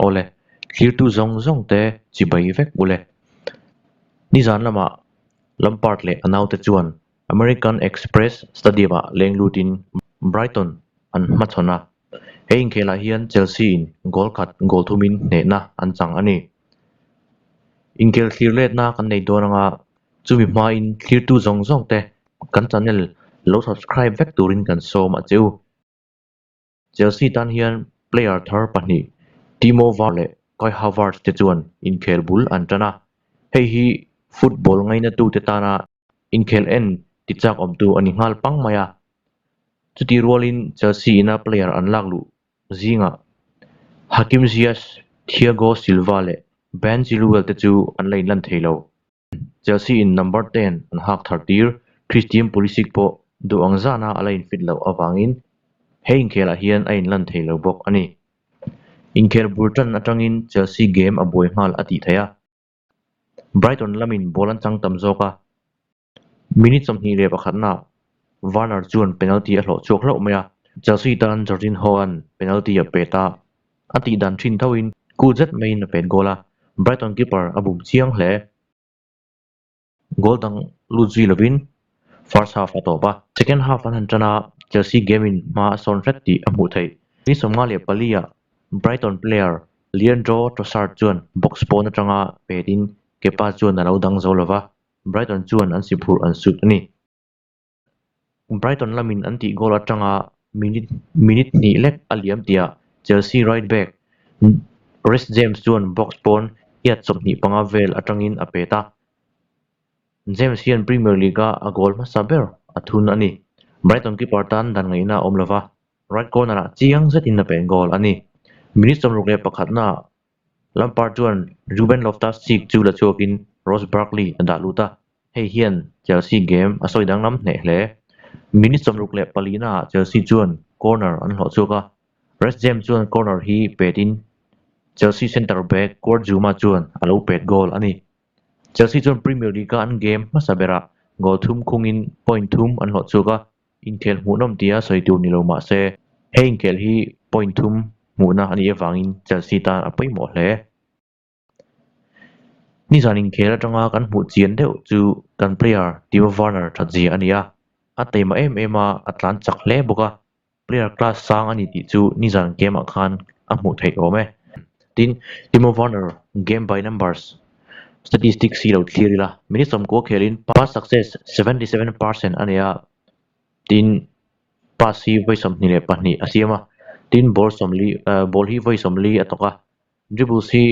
Awle, thlirtu zawng zawng te chibai vek ule. Nizan lamah Lampard leh a naute chuan American Express Stadium-ah leng lutin Brighton an hmachhawn a. He inkhelah hian Chelsea-in goal khat goal thumin hnehna an chang a ni. Inkhel thlir letna kan nei dawn anga chumi hmain thlirtu zawng zawng te kan channel lo subscribe vek turin kan sawm a che u. Chelsea tan hian player thar pahnih Timo Werner leh Kai Havertz te chuan inkhel bul an tan a, hei hi football ngainatute tana inkhel en tichak awmtu a ni nghal pang mai a. Chutih rualin Chelsea ina player an lak luh zingah Hakim Ziyech, Thiago Silva leh Ben Chilwell te chu an la inlan thei lo. Chelsea in number 10 an hak thar tir Christian Pulisic pawh duh ang zana a la infit loh avangin he inkhelah hian a inlan thei lo bawk a ni. Inkhel bul tan atangin Chelsea game a buai nghal a tih theih a. Brighton lamin ball an chang tam zawk a, minute 21 naah Werner chuan penalty a hlawh chhuak hlauh mai a, Chelsea tan Jorginho-a'n penalty a pet a, a tih dan thin thoin cool zet maiin a pet goal a, Brighton keeper a bum chiang hle. Goal dang lut zui lovin first half a tawp a. Second half an han tan a, Chelsea game in hma a sawn hret tih a hmuh theih. Ni 54 ah Brighton player Leandro Trossard chuan box pawn atanga petin Kepa chuan a lo dang zo lova, Brighton chuan an si phurh an sut a ni. Brighton lamin an tih goal atanga minute minute hnih lek a liam tihah Chelsea right back Reece James chuan box pawn yard 25 vel atangin a pet a. James hian Premier League-a a goal hmasa ber a thun a ni. Brighton keeper tan dan ngaihna a awm lova, right corner-ah chiang zetin a pet goal a ni. Minute 61 naah Lampard chuan Ruben Loftus-Cheek chu la chhuakin Ross Barkley a dah lut a, hei hian Chelsea game a sawi danglam hneh hle. Minute 64 naah Chelsea chuan corner an hlawh chhuak a, Reece James chuan corner hi petin Chelsea centre back Kurt Zouma chuan a lo pet goal a ni. Chelsea chuan Premier League-a an game hmasa berah goal thum khungin point thum an hlawh chhuak a, Inkhel hmuhnawm tia sawi tur ni lo mah se, he inkhel hi point thum hmuhna a nih avangin Chelsea tan a pawimawh hle. Nizan inkhel atanga kan hmuh chian deuh chu kan player Timo Werner that zia a ni a, a taima em em a, a tlan chak hle bawk a, player class sang a ni tih chu nizan game ah khan a hmuh theih awm e. Tin, Timo Werner game by numbers statistics hi lo thlir ila, minute 90 khelin pass success 77% a nei a, tin pass hi vawi 22 a siam a, tin ball sawmli ball hi vawi 40 a tawk a, dribbles hi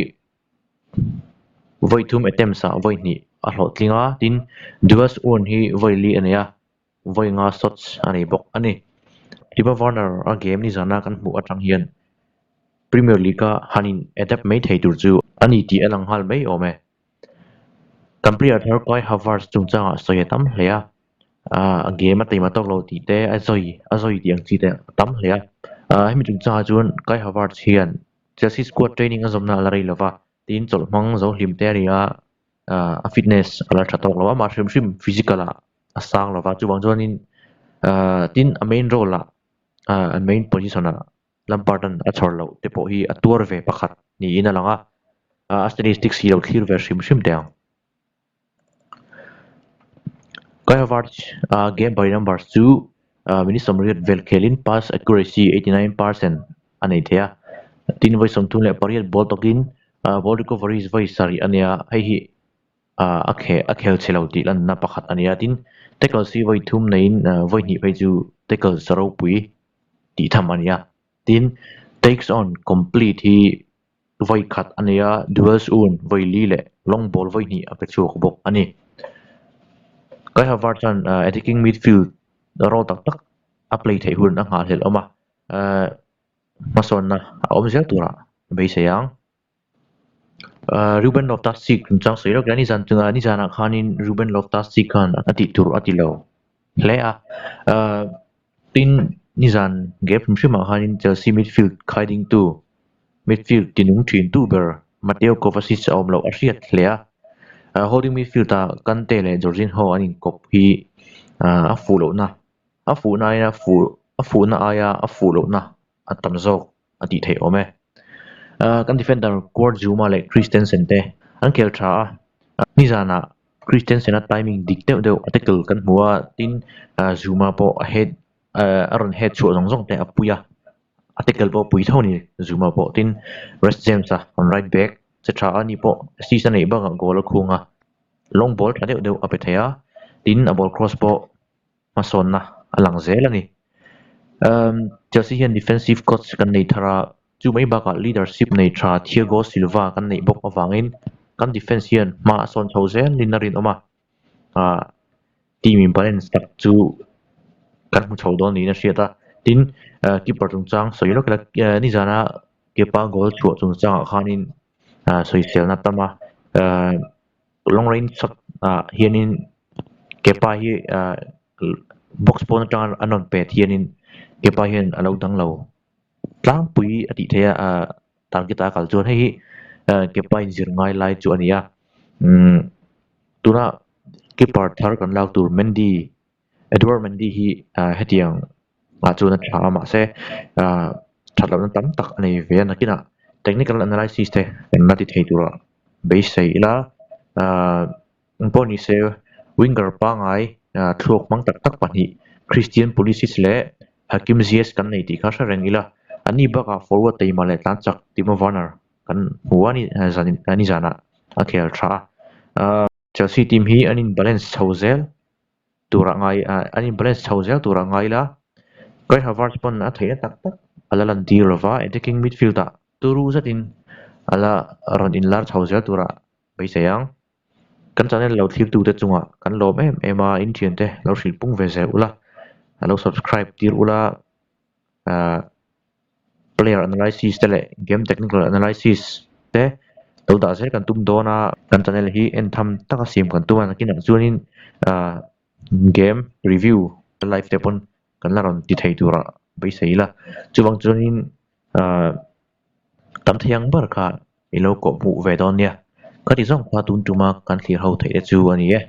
vawi thum attempts ah vawi hnih a hlawhtling a, tin duels won hi vawi li a nei a, vawi nga shots a nei bawk a ni. Timo Werner a game nizana kan hmuh atang hian Premier League a han in adapt mai thei tur chu a ni tih a lang nghal mai awm e. Kan player thar Kai Havertz chungchangah sawi a tam hle a, a game a taima tawk lo tih te a zawi a zawi tih ang chi te a tam hle a. Hemi chungchangah chuan Kai Havertz hian Chelsea squad training a zawmna a la rei lova, tin chawlh hmang zo hlim te a ni a, a fitness a la tha tawk lo a, mah hrim hrim physical ah a sang lova, chuvang chuanin tin a main role ah a main position ah Lampard an a chhawr loh te pawh hi a tuar ve pakhat niin a lang a, a statistics hi lo thlir ve hrim hrim teh ang. Kai Havertz game by numbers chu minute 80 vel khelin pass accuracy 89% a nei thei a, tin vawi 38 ball tawkin ball recoveries vawi sarih a nia, hei hi a kheh a khel chhe lo tih lanna pakhat a ni a, tin tackles hi vawi thum neiin vawi hnih phei chu tackles ropui tih tham a ni a, tin takes on complete hi vawi khat a ni a, duels won vawi li leh long ball vawi hnih a pe chhuak bawk a ni. Kai Havertz chuan attacking midfield role tak tak a play theih hun a nghahhlelh awm a, hmasawnna a awm zel turah beisei ang. Ruben Loftus-Cheek chungchang sawi lawk ila nizan chungah nizanah khanin Ruben Loftus-Cheek khan a tih tur a ti lo hle a, tin nizan game hrim hrimah khanin Chelsea midfield khai dingtu midfield tinung thin tu ber Mateo Kovacic a awm loh a hriat hle a, holding midfield ah Kante leh Jorginho an inkawp hi a fuh lohna a fuhna aia a fuhna aia a fuh lohna a tam zawk a tih theih awm e. Kan defender Kurt Zouma leh Christensen te an khel tha a, nizanah Christensen-a timing dik deuh deuh a tackle kan hmu a, tin Zouma pawh a head a rawn head chhuah zawng zawng te a pui a, a tackle pawh a pui tho a ni Zouma pawh. Tin, Reece James-a rawn right back che tha a, ani pawh assist a neih bakah goal a khung a, long ball tha deuh deuh a pe thei a, tin a ball cross pawh hmasawnna a lang zel a ni. Chelsea hian defensive coach kan nei thar a, chu mai bakah leadership nei tha Thiago Silva kan neih bawk avangin kan defense hian hma a sawn chho zelin a rinawm a, ah team in balance tak chu kan hmu chho dawn niin a hriat a. Tin, keeper chungchang sawi lawk ila nizana Kepa goal chhuah chungchangah khanin sawiselna tam a, Long range shot ah hianin Kepa hi ah box pawn atanga an rawn pet hianin Kepa hian a lo dang lo tlangpui a tih theih a ah target ah a kal chuan hei hi ah Kepa inzir ngai lai chu a ni a umm tuna keeper thar kan lak tur Mendy Edouard Mendy hi ah hetiang ah chuan a tha a mahse ah that lohna tam tak a nei ve a nakinah technical analysis te kan la ti thei tura beisei ila ah engpawh ni se winger pangngai ah thluak hmang tak tak pahnih Christian Pulisic leh Hakim Ziyech kan nei tih kha hre reng ila anni bakah forward teima leh tlan chak Timo Werner kan hmu a ni nizanah a khel tha a ah Chelsea team hi an in balance chho zel. Turah ngai an in balance chho zel turah ngai ila Kai Havertz pawn a theihna tak tak a la lan tir lova attacking midfield ah turu zetin a la rawn in lar chho zel turah beisei ang. Kan channel lo thlir tute chungah kan lawm em em a in thiante lo hrilh pung ve zel ula lo subscribe tir ula ahh player analysis te leh game technical analysis te lo dah zel kan tum dawn a, kan channel hi en tham taka siam kan tum a nakinah chuanin ahh game review live te pawn kan la rawn ti thei turah beisei ila chuvang chuanin ahh tam thei ang ber kha i lo kawh hmuh ve dawn nia ka ti zawng kha tun tuma kan thlir ho theih te chu a ni e.